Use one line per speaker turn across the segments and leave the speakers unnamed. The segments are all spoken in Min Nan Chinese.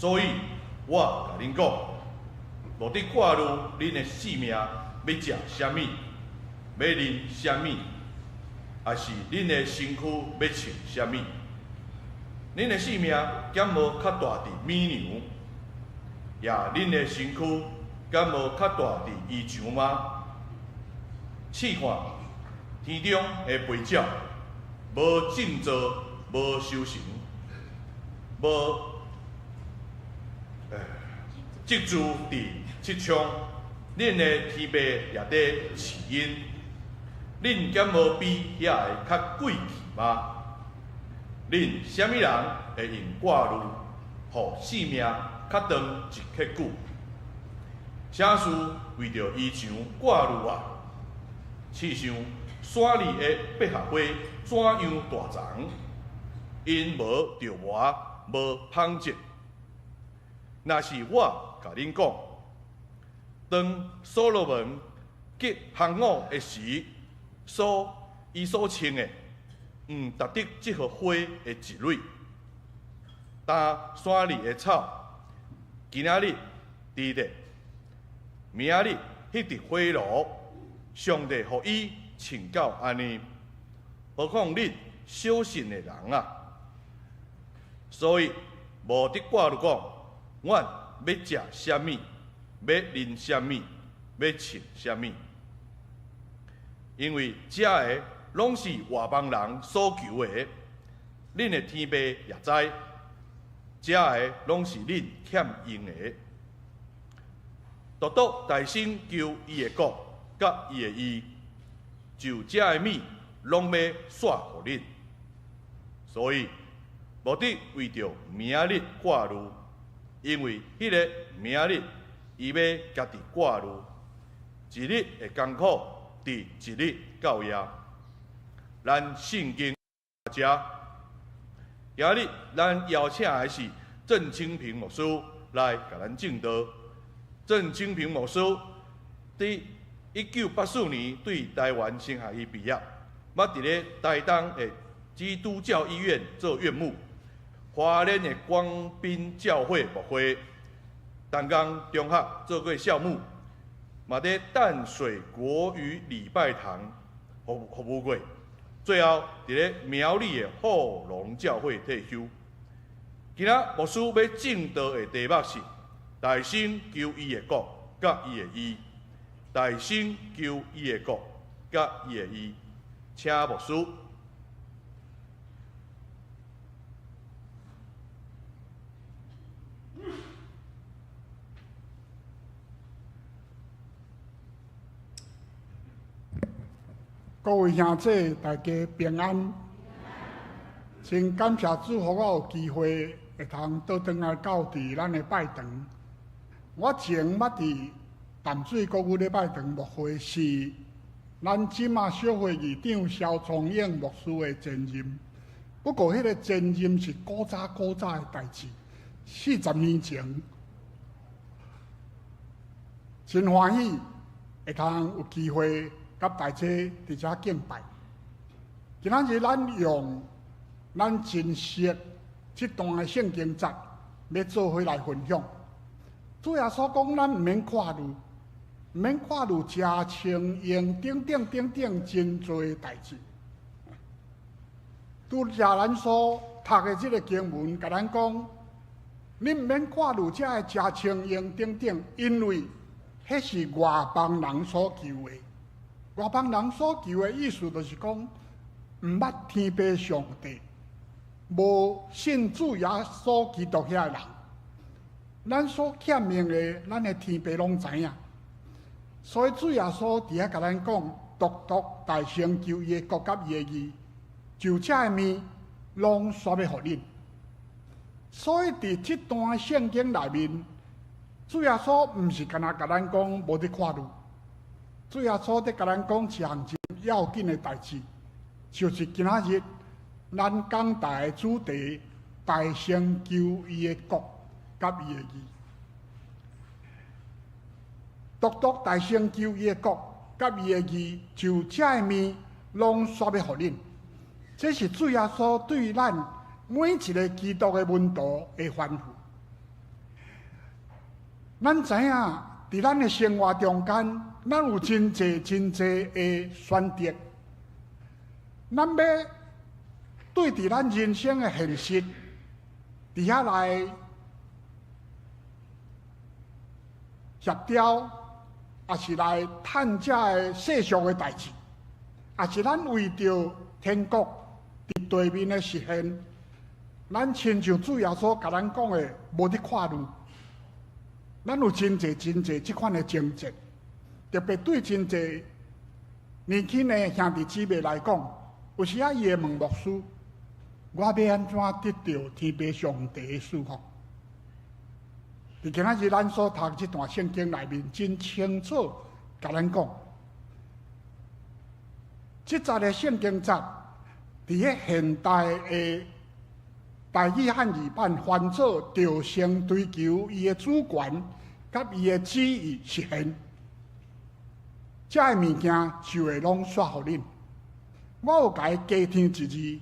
所以我共恁講，無得掛慮恁的性命欲食啥物，欲啉啥物，抑是恁的身軀欲穿啥物。恁的性命敢無較大佇物糧？也恁的身軀敢無較大佇衣裳嗎？試看天中的飛鳥，無種作，無收成，無積贮佇七倉，恁的天父也佇飼𪜶，恁敢無比遐个較貴氣嗎？恁啥物人會用掛慮，予性命較長一刻久？啥事為著衣裳掛慮啊？試想山裡的百合花怎樣大叢，𪜶無著磨，無紡織。若是我共恁講，當所羅門極行伍的時，所伊所穿的，毋值得這束花的一蕊。焦山裡的草，今仔日佇咧，明仔日彼佇火爐，上帝予伊穿到按呢，何況恁小信的人啊！所以無得掛慮講，阮欲食啥物，欲啉啥物，欲穿啥物，因為這个攏是外邦人所求的，恁的天父也知，這个攏是恁欠用的。獨獨大先求伊的國佮伊的義，就這个物攏欲煞予恁。所以無得為著明仔日掛慮，因為彼个明仔日伊欲家己掛慮，一日的艱苦佇一日夠矣。咱聖經遮，今日咱邀請的是鄭清平牧師來共咱證道。鄭清平牧師佇1984年對臺灣神學院畢業，捌佇咧台東的基督教醫院做院牧，花蓮的光濱教會牧會，淡江中學做過校牧，嘛佇淡水國語禮拜堂服務過，最後佇咧苗栗的後龍教會退休。今仔牧師欲證道的題目是：大先求伊的國佮伊的義，大先求伊的國佮伊的義，請牧師。
各位兄姊，大家平安。真感謝主，予我有機會會通倒轉來到佇咱的拜堂。我前捌佇淡水國語禮拜堂牧會，是咱這馬小會議長蕭聰勇牧師的前任。不過，彼个前任是古早古早的代誌，40年前。真歡喜會通有機會佮大家佇遮敬拜。今仔日咱用咱真熟這段的聖經節，欲做伙來分享。主耶穌講，咱毋免掛慮，毋免掛慮食穿用等等等等真濟代誌。拄才咱所讀的這个經文，共咱講，恁毋免掛慮這个食穿用等等，因為彼是外邦人所求的。外邦人所求的意思，就是講，毋捌天父上帝，無信主耶穌基督遐个人，咱所欠用的，咱的天父攏知影。所以主耶穌佇遐共咱講，獨獨大先求伊的國佮伊的義，就這个物攏煞欲予恁。所以佇這段聖經內面，主耶穌毋是干焦共咱講無得掛慮，主耶穌佇共咱講一項真要緊的代誌，就是今仔日咱講台的主題：大先求伊的國佮伊的義。獨獨大先求伊的國佮伊的義，就這个物攏煞欲予恁。這是主耶穌對咱每一个基督的門徒的吩咐。咱知影，佇咱的生活中間，咱有真濟真濟的選擇。咱欲對佇咱人生的現實，佇遐來協調，抑是來趁這个世俗的代誌，抑是咱為著天國佇地面的實現，咱親像主耶穌共咱講的，無咧看慮。咱有真濟真濟這款的掙扎，特別對真濟年輕的兄弟姊妹來講，有時仔伊會問牧師：我欲按怎得著天父上帝的賜福？佇今仔日咱所讀這段聖經內面，真清楚共咱講，這節的聖經節，佇彼現代的台語漢語版翻做著先追求伊的主權佮伊的旨意實現，這个物件就會攏煞予恁。我有共伊加添一字，佇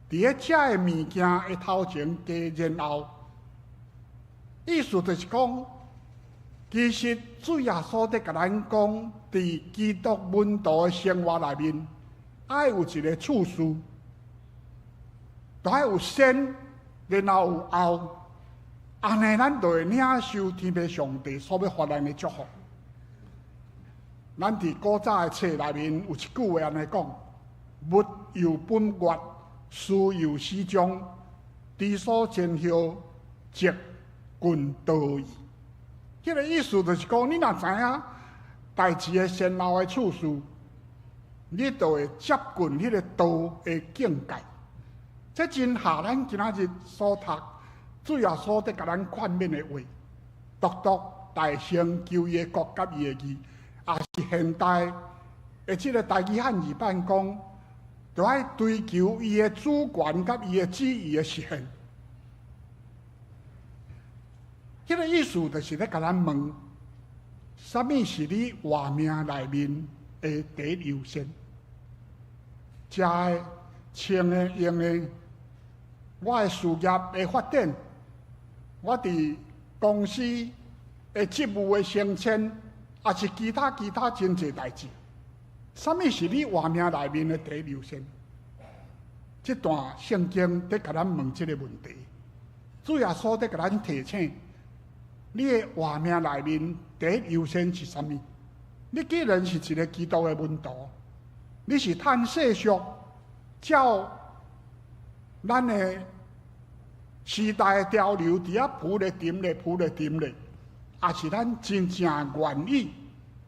咧這个物件的頭前加然後，意思就是講，其實主耶穌佇共咱講，佇基督門徒的生活內面，愛有一個次序。都愛有先，然後有後，按呢，咱就會領受天父上帝所欲予咱的祝福。咱佇古早的冊內面有一句話按呢講：物由本源，事由始終，知所前後，則近道義。彼个意思就是講，你若知影代誌的先後的次序，你就會接近彼个道的境界。這真合咱今仔日所讀，主耶穌佇共咱勸勉的話，獨獨大先求伊的國佮伊的義，抑是現代的這个台語漢語版講，著愛追求伊的主權佮伊的旨意的實現。彼个意思就是咧共咱問，啥物是你活命內面的第一優先？食的、穿的、用的。我的事業的發展，我佇公司的職務的升遷，抑是其他其他真濟代誌，啥物是你活命內面的第一優先？這段聖經佇共咱問這个問題，主耶穌佇共咱提醒，你的活命內面第一優先是啥物？你既然是一个基督的門徒，你是趁世俗照咱的時代的潮流佇遐浮咧沉咧浮咧沉咧，抑是咱真正願意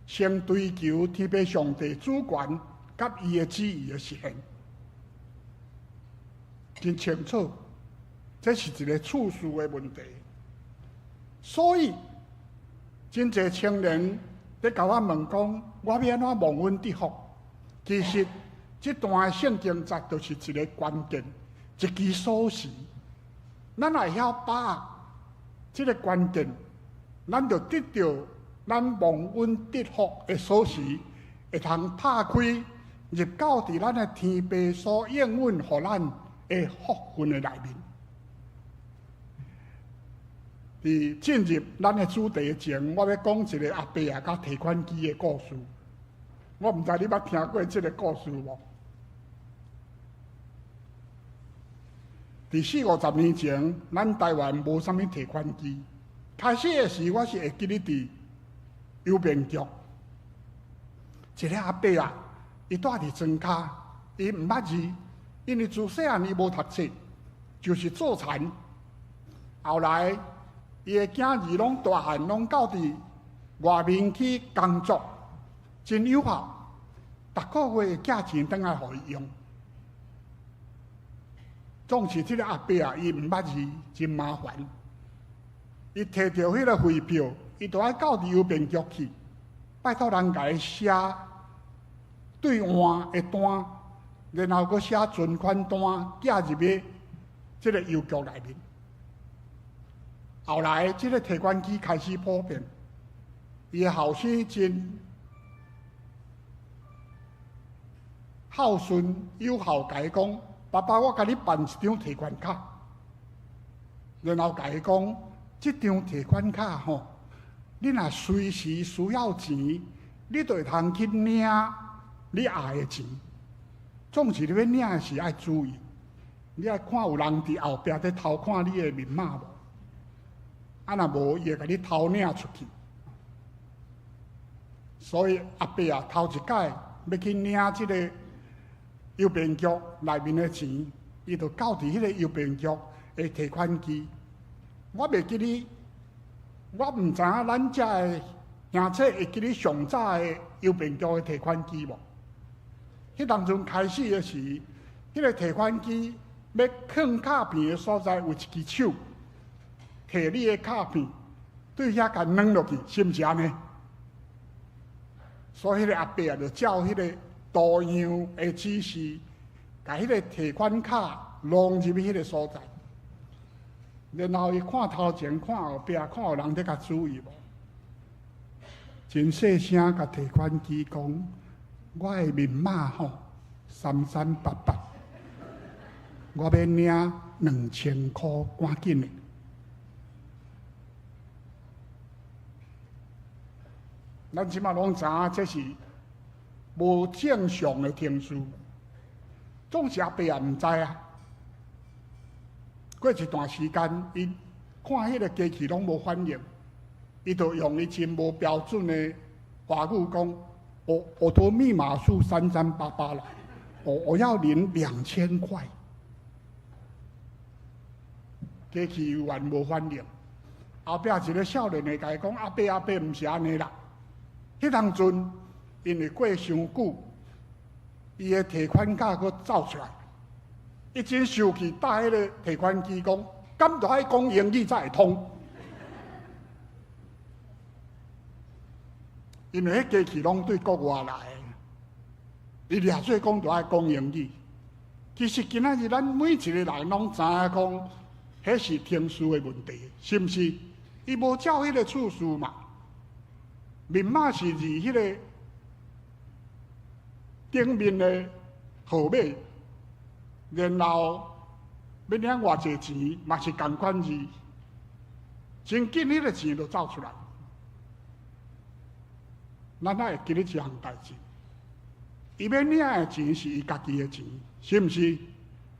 先追求天父上帝主權佮伊的旨意的實現？真清楚，這是一個次序的問題。所以，真濟青年佇共我問講，我欲按怎蒙恩得福？其實，這段聖經節就是一個關鍵。一支鎖匙，咱若會曉把握這个關鍵，咱就得著咱蒙恩得福的鎖匙，會通拍開入到佇咱的天父所應允予咱的福分的內面。佇進入咱的主題前，我欲講一个阿伯仔佮提款機的故事。我毋知你捌聽過這个故事無？佇四五十年前，咱台灣無啥物提款機。開始的時，我是會記得佇郵便局，一个阿伯仔，伊蹛佇莊跤，伊毋捌字，因為自細漢伊無讀冊，就是做田。後來，伊的囝兒攏大漢，攏到佇外面去工作，真有效。逐個月會寄錢轉來予伊用。總是這个阿伯仔，伊毋捌字，真麻煩。伊提著彼个匯票，伊就愛到佇郵便局去，拜託人共伊寫兌換的單，然後閣寫存款單，寄入去這个郵局內面。後來，這个提款機開始普遍，伊的後生真孝順有孝，共伊講。爸爸，我共你辦一張提款卡，然後共伊講，這張提款卡吼，你若隨時需要錢，你就會通去領你愛的錢。總是你欲領的時愛注意，你愛看有人佇後壁佇偷看你的密碼無？啊，若無，伊會共你偷領出去。所以阿伯啊，頭一擺欲去領這个郵便局內面的錢，伊就到佇彼个郵便局的提款機。我袂記得，我毋知影咱遮的兄弟會記得上早的郵便局的提款機無？彼當陣開始的時，彼个提款機欲囥卡片的所在有一支手，提你的卡片，對遐共軟落去，是毋是按呢？所以彼个阿伯啊，就照彼个圖樣的指示，共彼个提款卡弄入去彼个所在。然後伊看頭前，看後壁，看有人佇共注意無？真細聲共提款機講：我的密碼吼，3388，我欲領2000箍，趕緊的。咱這馬攏知影，這是無正常的程序。總是阿伯也毋知啊。過一段時間，伊看彼个機器攏無反應，伊就用伊真無標準的華語講：我的密碼是三三八八啦，我要領2000塊。機器猶原無反應。後壁一个少年的共伊講：阿伯阿伯，毋是按呢啦。彼當陣，因為過傷久，伊的提款卡閣走出來，伊真生氣，搭彼个提款機講：敢著愛講英語才會通？因為彼機器攏對國外來的，伊掠做講著愛講英語。其實今仔日咱每一个人攏知影講，彼是程序的問題，是毋是？伊無照彼个次序嘛。密碼是佇彼个頂面的號碼，然後欲領偌濟錢嘛是仝款字，真緊彼个錢就走出來。咱愛會記得一項代誌，伊欲領的錢是伊家己的錢，是毋是？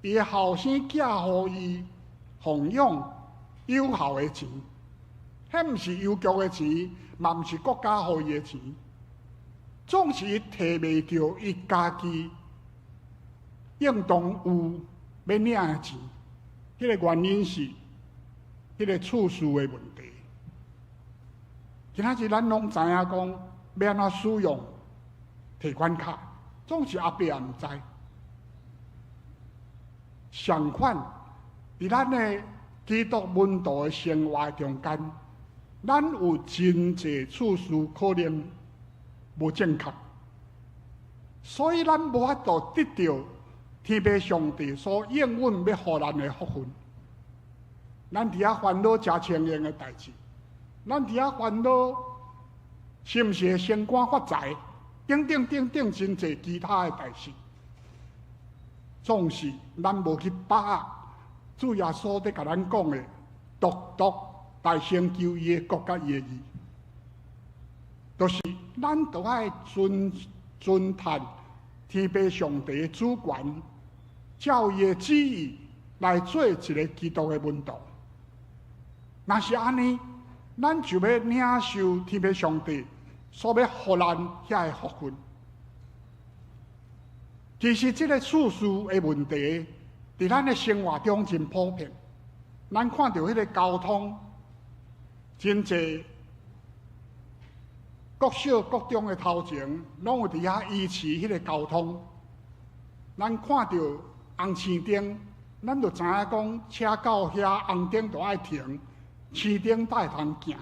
伊的後生寄予伊奉養有效的錢，彼毋是郵局的錢，嘛毋是國家予伊的錢，總是伊提袂著伊家己應當有欲領的錢。彼个原因是彼个次序的問題。今仔日咱攏知影講欲按怎使用提款卡，總是阿伯也毋知。相款，佇咱的基督門徒的生活中間，咱有真濟次序可能無正確，所以咱無法度得著天父上帝所應允欲予咱的福分。咱佇遐煩惱食清閒的代誌，咱佇遐煩惱是毋是會升官發財，等等等等真濟其他的代誌，總是咱無去把握主耶穌佇共咱講的，獨獨來先求伊的國佮伊的義，就是咱著愛尊尊嘆天父上帝的主權，照伊的旨意來做一个基督的門徒。若是按呢，咱就欲領受天父上帝所欲予咱遐个福分。其實這个次序的問題，佇咱的生活中真普遍。咱看著彼个交通，真濟國小、國中的頭前，攏有佇遐維持彼个交通。咱看著紅青燈，咱就知影講車到遐紅燈就愛停，青燈才會通行。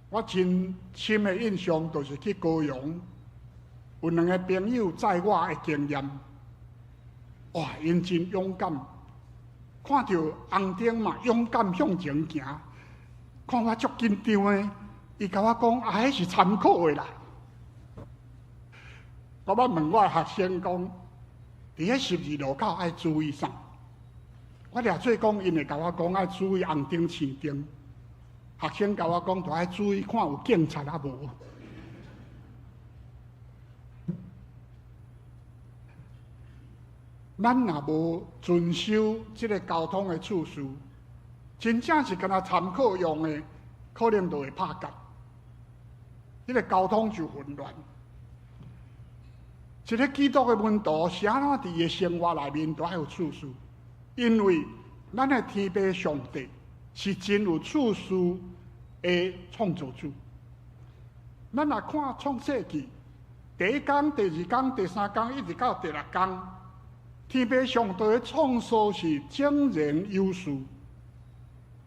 我真深的印象就是去高雄，有兩个朋友載我的經驗，哇！𪜶真勇敢，看著紅燈嘛，勇敢向前行。看我足緊張的，伊共我講啊，彼是參考的啦。我捌問我的學生講，佇彼十字路口愛注意啥？我掠做講，𪜶會共我講愛注意紅燈、青燈。學生共我講，著愛注意看有警察抑無。咱若無遵守這个交通的秩序，真正是干焦參考用的，可能就會拍結。這个交通就混亂。一个基督的門徒是按怎佇伊的生活內面都愛有秩序？因為咱的天父上帝是真有秩序的創造主。咱若看創世記第一章、第二章、第三章，一直到第六章，天父上帝的創造是井然有序。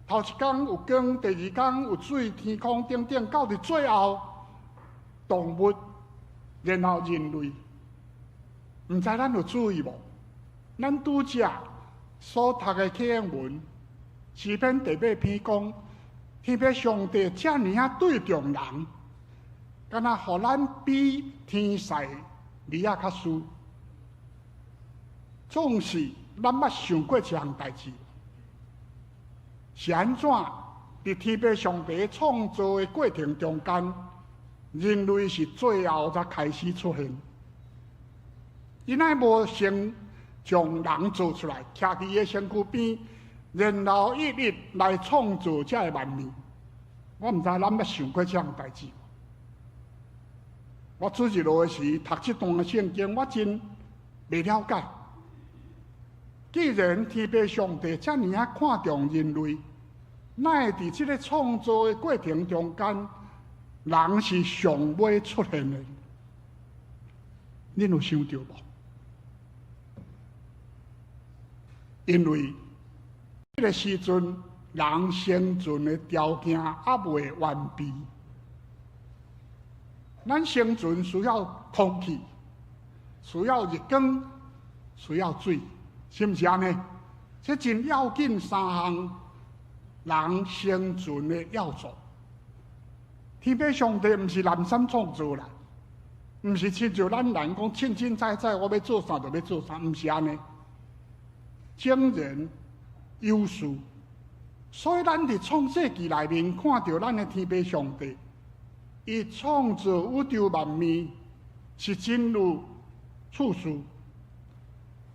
頭一工有光，第二工有水、天空等等，到佇最後動物，然後人類。毋知咱有注意無？咱拄才所讀的啟應文，詩篇第八篇講，天父上帝遮爾仔對重人，敢若予咱比天使兒仔較輸。總是咱捌想過一項代誌，是按怎佇天父上帝創造的過程中間，人類是最後才開始出現。伊若無先將人造出來，徛佇伊的身軀邊，然後一一來創造這个萬物。我毋知咱捌想過這項代誌。我主日學的時讀這段聖經，我真袂了解。既然天父上帝遮爾仔看重人類，哪會佇這个創造的過程中間，人是上尾出現的？恁有想著無？因為這个時陣人生存的條件猶未完備，咱生存需要空氣，需要日光，需要水，是毋是按呢？這真要緊三項人生存的要素。天父上帝毋是濫衲創造啦，毋是親像咱人講凊凊彩彩，我欲做啥就欲做啥，毋是按呢。井然有序，所以咱佇創世記內面看著咱的天父上帝，伊創造宇宙萬物是真有次序，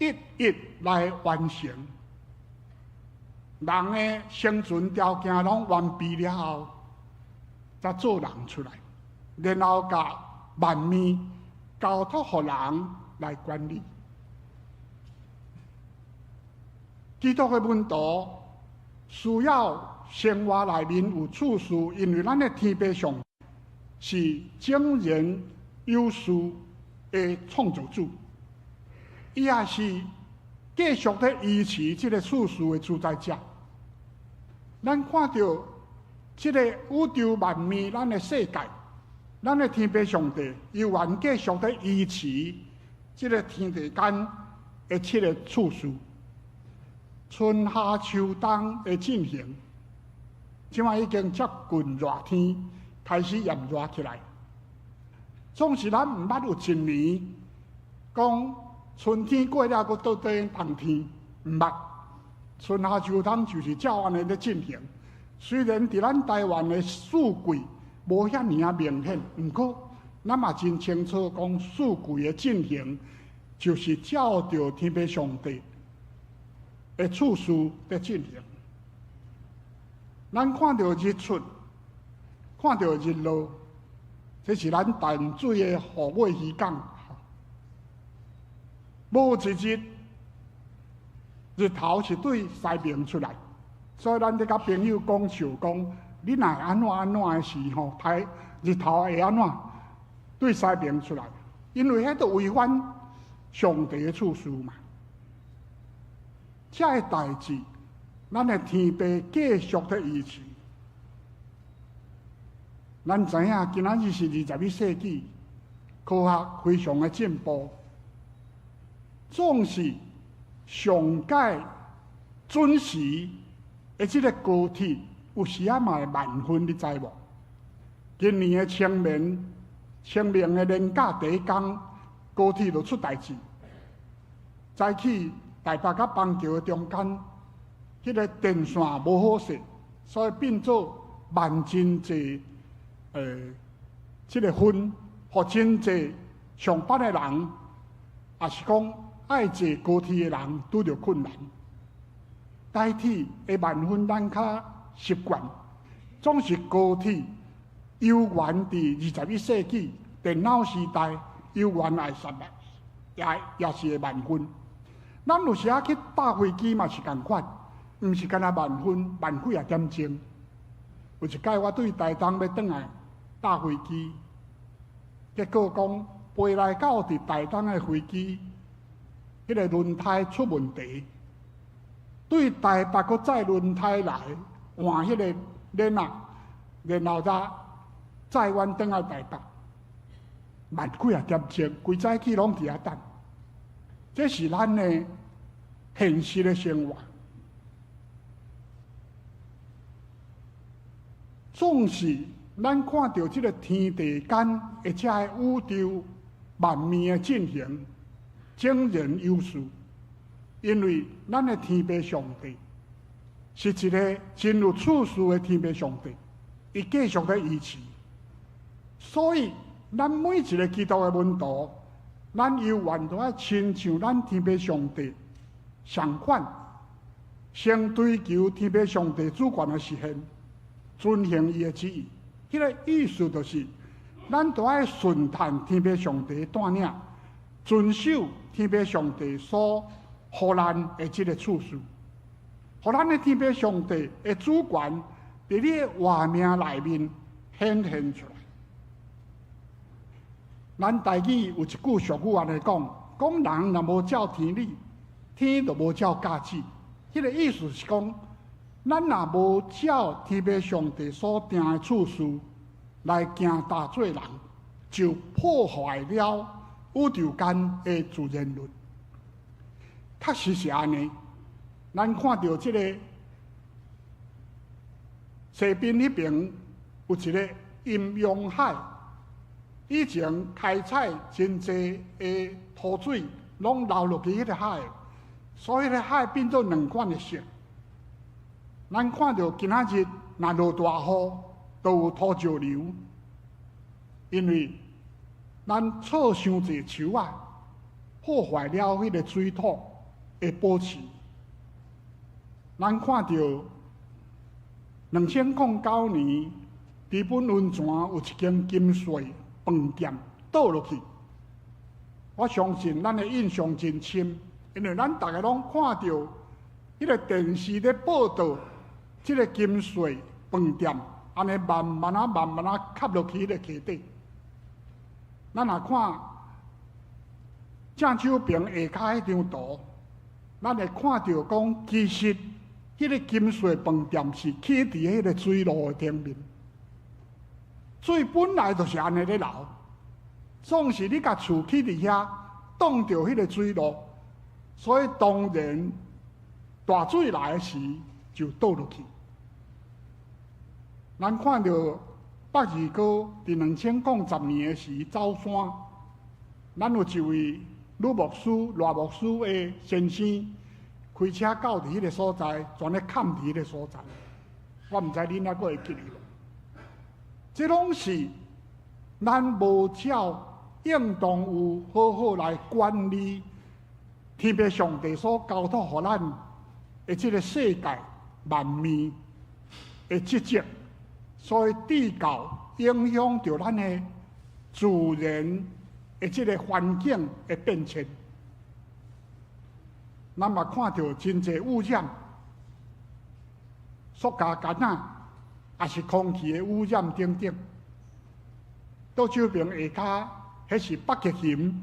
一一來完成。人的生存條件攏完備了後，才造人出來，然後共萬物交託予人來管理。基督的門徒需要生活內面有次序，因為咱的天父上帝是井然有序的創造主，伊也是繼續咧維持這个次序的主宰者。咱看著這个宇宙萬物，咱的世界，咱的天父上帝猶原繼續咧維持這个天地間的七个次序。春夏秋冬的進行，這擺已經接近熱天，開始炎熱起來。總是咱毋捌有一年講春天過了，閣倒轉冬天，毋捌。春夏秋冬就是照按呢咧進行。雖然佇咱台灣的四季無遐爾仔明顯，毋過咱嘛真清楚講四季的進行就是照著天父上帝的次序佇進行。咱看著日出，看著日落，這是咱淡水的虎尾漁港。無一日日頭是對西邊出來，所以咱咧佮朋友講笑講，你若會按怎按怎的時吼，太日頭會按怎對西邊出來，因為彼都違反上帝的次序嘛。這个代誌，咱的天父繼續咧維持。咱知影今仔日是21世紀，科學非常的進步，總是上蓋準時的這个高鐵，有時仔嘛會慢分，你知無？今年的清明，清明的連假第一工，高鐵就出代誌，早起台北佮板橋的中間，彼个電線無好勢，所以變做慢真濟，這个分，予真濟上班的人，抑是講愛坐高鐵的人拄著困難。台鐵的慢分咱較習慣，總是高鐵猶原佇21世紀電腦時代，猶原愛十也是會慢分。咱有時仔去搭飛機嘛是仝款，毋是干焦慢分，慢幾仔點鐘。有一擺我對台東欲轉來搭飛機，結果講飛來到佇台東的飛機，彼个輪胎出問題，對台北閣載輪胎來換彼個鏈仔，然後才載阮轉來台北，慢幾仔點鐘，規早起攏佇遐等。這是咱的現實的生活。總是咱看著這个天地間的這个宇宙萬物的進行，井然有序。因為咱的天父上帝是一个真有次序的天父上帝，伊繼續咧維持。所以，咱每一个基督的門徒，咱猶原都愛親像咱天父上帝相款，先追求天父上帝主權的實現，遵行伊的旨意。彼个意思就是，咱都愛順從天父上帝的帶領，遵守天父上帝所予咱的這个次序，予咱的天父上帝的主權佇你的活命內面顯現出來。咱台語有一句俗語按呢講，講人若無照天理，天就無照教子。彼个意思是講，咱若無照天父上帝所定的次序來行踏做人，就破壞了宇宙間的自然律。確實是按呢，咱看著這个西邊彼爿有一个陰陽海，以前開採真濟的塗水，攏流落去彼个海，所以彼个海變做兩款的色。咱看著今仔日若落大雨，都有土石流，因為咱鑿傷濟樹仔，破壞了彼个水土的保持。咱看著2009年，知本溫泉有一間金穗飯店倒落去，我相信咱的印象真深，因為咱逐个攏看著彼个電視咧報導，這个金穗飯店按呢慢慢仔、慢慢仔磕落去彼个溪底。咱若看鄭手平下跤彼張圖，咱會看著講，其實彼个金穗飯店是起佇彼个水路的頂面。水本來就是按呢咧流，總是你共厝起佇遐，擋著彼个水路，所以當然大水來的時就倒落去。咱看著北二哥佇2010年的時走山，咱有一位女牧師賴牧師的先生，開車到佇彼个所在，全咧崁佇彼个所在。我毋知恁猶閣會記得無？這攏是咱無照應當有好好來管理天父上帝所交託予咱的這个世界萬物的職責，所以致到影響著咱的自然的這个環境的變遷。咱嘛看著真濟污染，塑膠桿仔，抑是空氣的污染等等。倒手爿下跤，彼是北極熊，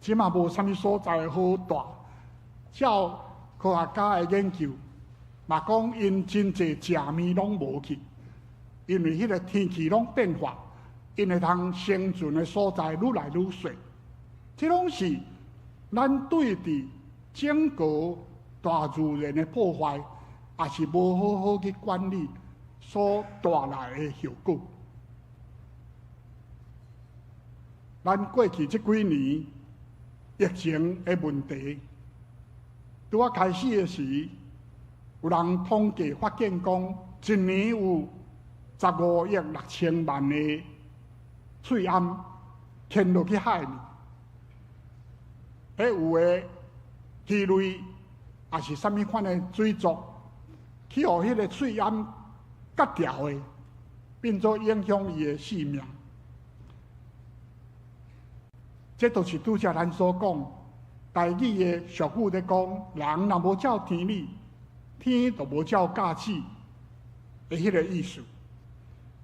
這馬無啥物所在好蹛。照科學家的研究，嘛講𪜶真濟食物攏無去，因為彼个天氣攏變化，𪜶會通生存的所在愈來愈細。這攏是咱對佇整個大自然的破壞，抑是無好好去管理所帶來的後果。咱過去這幾年疫情的問題，拄仔開始的時，有人統計發現講，一年有15億6千萬个喙罨牽落去海裡，彼有的魚類，抑是啥物款的水族，去予彼个喙罨割掉的，變做影響伊的性命。這就是拄才咱所講，台語的俗語咧講，人若無照天理，天就無照教子的彼個意思。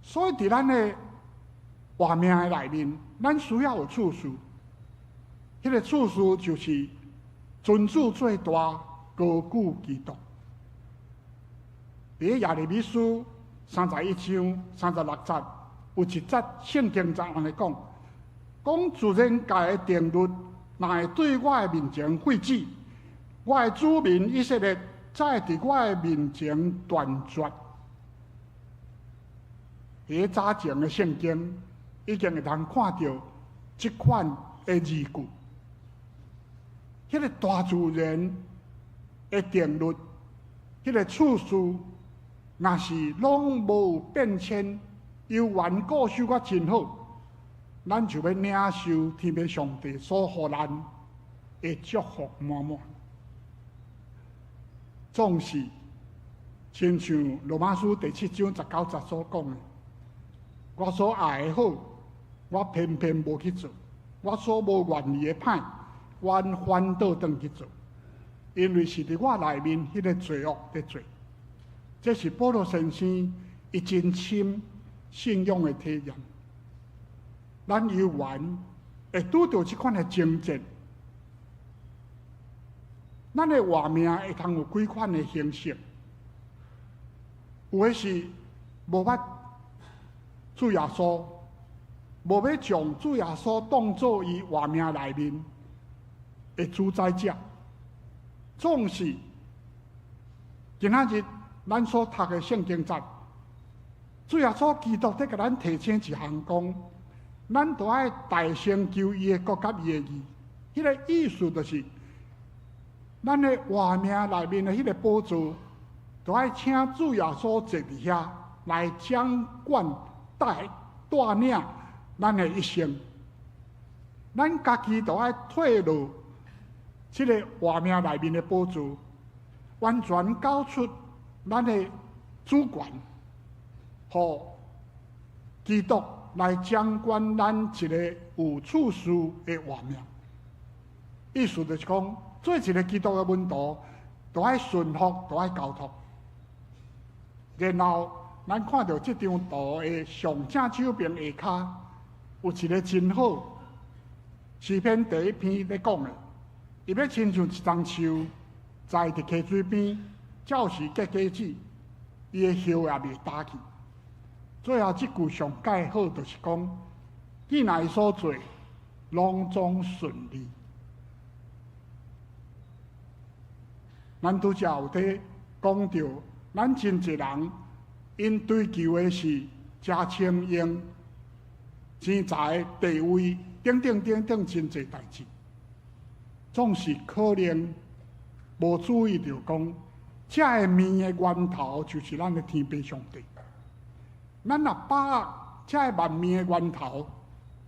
所以佇咱的活命的內面，咱需要有次序。彼個次序就是尊主做大，高舉基督。佇耶利米書31章36節，有一節聖經就按呢講：講自然界的定律，若會對我的面前廢止，我的子民以色列才會佇我的面前斷絕。佇早前的聖經已經會通看著這款的字句，彼個大自然的定律，彼個次序，若是攏無變遷，猶原固守甲真好，咱就欲領受天父上帝所予咱的祝福滿滿。總是親像羅馬書第7章19節所講的，我所愛的好，我偏偏無去做；我所無願意的歹，我反倒轉去做。因為是佇我內面彼個罪惡佇做。這是保羅先生伊真深信仰的體驗。咱猶原會拄著這款的情節，咱的活命會通有幾款的形式？有的是無捌主耶穌，無欲將主耶穌當做伊活命內面的主宰者，總是今仔日咱所讀的聖經節，主耶穌基督佇共咱提醒一項講，咱著愛大成就伊的國佮伊的義。彼個意思就是，咱的活命內面的彼個寶座，著愛請主耶穌坐佇遐來掌管帶帶領咱的一生。咱家己著愛退落這个活命內面的寶座，完全交出咱的主權，予基督來掌管咱一個有次序的活命。意思就是講，做一個基督的門徒，著愛順服，著愛交託。然後，咱看著這張圖的上正手邊下跤，有一個真好詩篇第一篇咧講的，伊欲親像一欉樹，栽佇溪水邊，照時結果子，伊的葉也袂焦去。最後這句上蓋好，就是講，既然伊所做，攏總順利。咱拄才有佇講著，咱真濟人𪜶追求的是食穿用、錢財、地位等等等等真濟代誌，總是可能無注意著講，這个物的源頭就是咱的天父上帝。咱若把握這个萬物的源頭，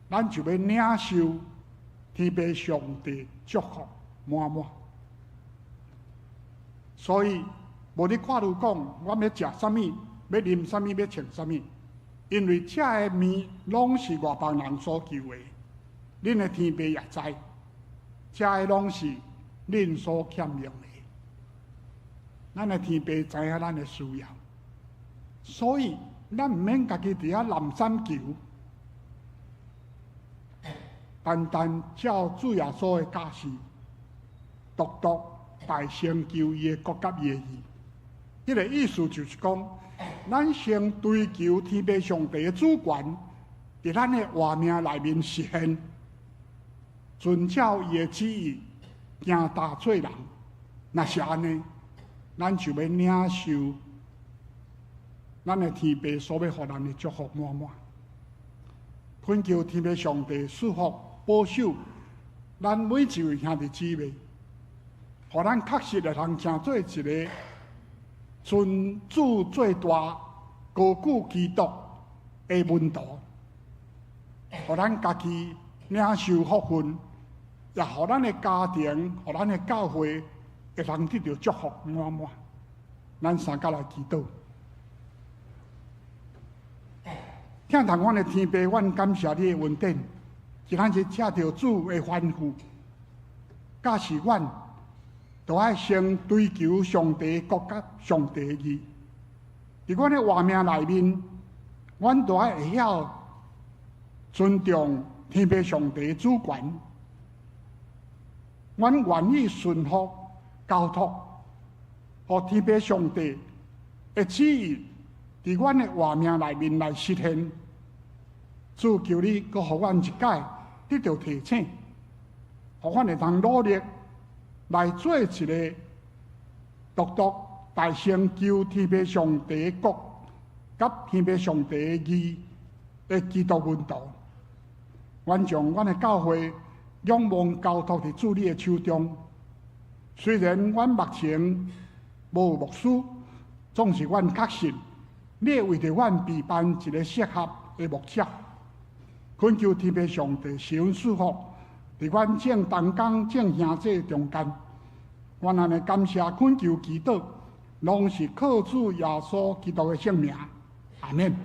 咱就欲領受天父上帝祝福滿滿。所以，無咧看路講，我欲食啥物，欲啉啥物，欲穿啥物，因為這个物攏是外邦人所求的，恁的天父也知，這个攏是恁所欠用的。咱的天父知影咱的需要，所以咱毋免家己佇遐濫三求，單單照主耶穌的教示，獨獨大成就伊的國佮伊的義。彼個意思就是講，咱先追求天父上帝的主權，佇咱的活命內面實現，遵照伊的旨意，行大做人。若是按呢，咱就欲領受咱的天父所欲予咱的祝福滿滿。懇求天父上帝賜福保守咱每一位兄弟姊妹，予咱確實會通成做一個尊主做大、高舉基督的門徒，予咱家己領受福分，也予咱的家庭、予咱的教會會當得著祝福滿滿。咱三甲來祈禱。疼痛阮的天父，阮感謝你的恩典，今仔日藉著主的吩咐，教示阮，都愛先追求上帝國佮上帝義。佇阮的活命內面，阮都愛會曉尊重天父上帝主權。阮願意順服交託，予天父上帝的旨意佇阮的活命內面來實現。主，求你閣予阮一擺得著提醒，予阮會當努力來做一个獨獨大聲求天父上帝國佮天父上帝義的基督門徒。阮將阮的教會仰望交託佇主你的手中。雖然阮目前無牧師，總是阮確信你會為著阮備辦一个適合的牧者。懇求天父上帝施恩賜福，佇阮眾同工眾兄弟中間。阮按呢感謝懇求祈禱，攏是靠主耶穌基督的聖名。阿們。